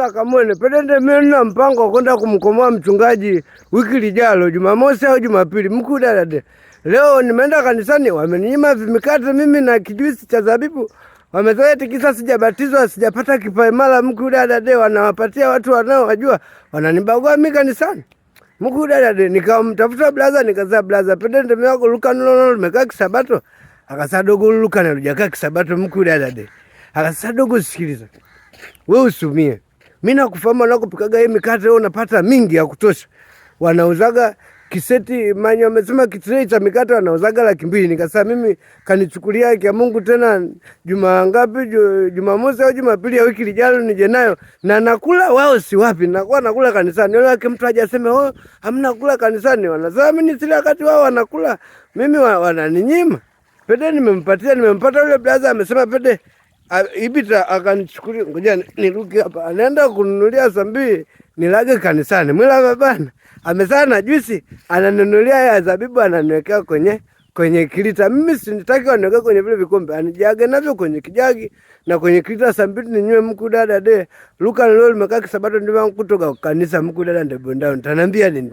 Ela kamwene pedende mimi na mpango wa kwenda kumkomoa mchungaji wiki lijalo Jumamosi au Jumapili. Mkuu dada, leo nimeenda kanisani wameninyima vimikate mimi na kijuisi cha zabibu. Wamesema eti kisa sijabatizwa sijapata kipaimara. Mkuu dada, wanawapatia watu wanaowajua, wananibagua mimi kanisani. Mkuu dada, nikamtafuta blaza, nikasema blaza, pedende mimi wako luka nono nimekaa kisabato. Akasema dogo luka na lujakaa kisabato. Mkuu dada, akasema dogo, sikiliza wewe usiumie. Mimi nakufahamu nakupikaga hii mikate wewe unapata mingi ya kutosha. Wanauzaga kiseti manyo amesema kitrei cha mikate wanauzaga 200,000. Nikasema mimi kanichukulia haki ya Mungu tena juma ngapi, Jumamosi au Jumapili ya wiki lijalo nije nayo na nakula wao si wapi, nakuwa nakula kanisani. Wale wake mtu aje aseme oh, hamna kula kanisani. Wanasema mimi sila wakati wao wanakula, mimi wananinyima. Pede nimempatia, nimempata yule blaza amesema pede Ibita akanichukulia, ngoja niruke hapa, anaenda kununulia sambii nilage kanisani. Mwila babana amesana na juisi ananunulia ya zabibu ananiwekea kwenye kilita. Mimi sitaki waniwekee kwenye vile vikombe, anijage navyo kwenye kijagi na kwenye kilita sambii ninywe. Mku dada de luka leo limekaa kisabato ndio kutoka kanisa mku dada ndio bondao, nitanambia nini?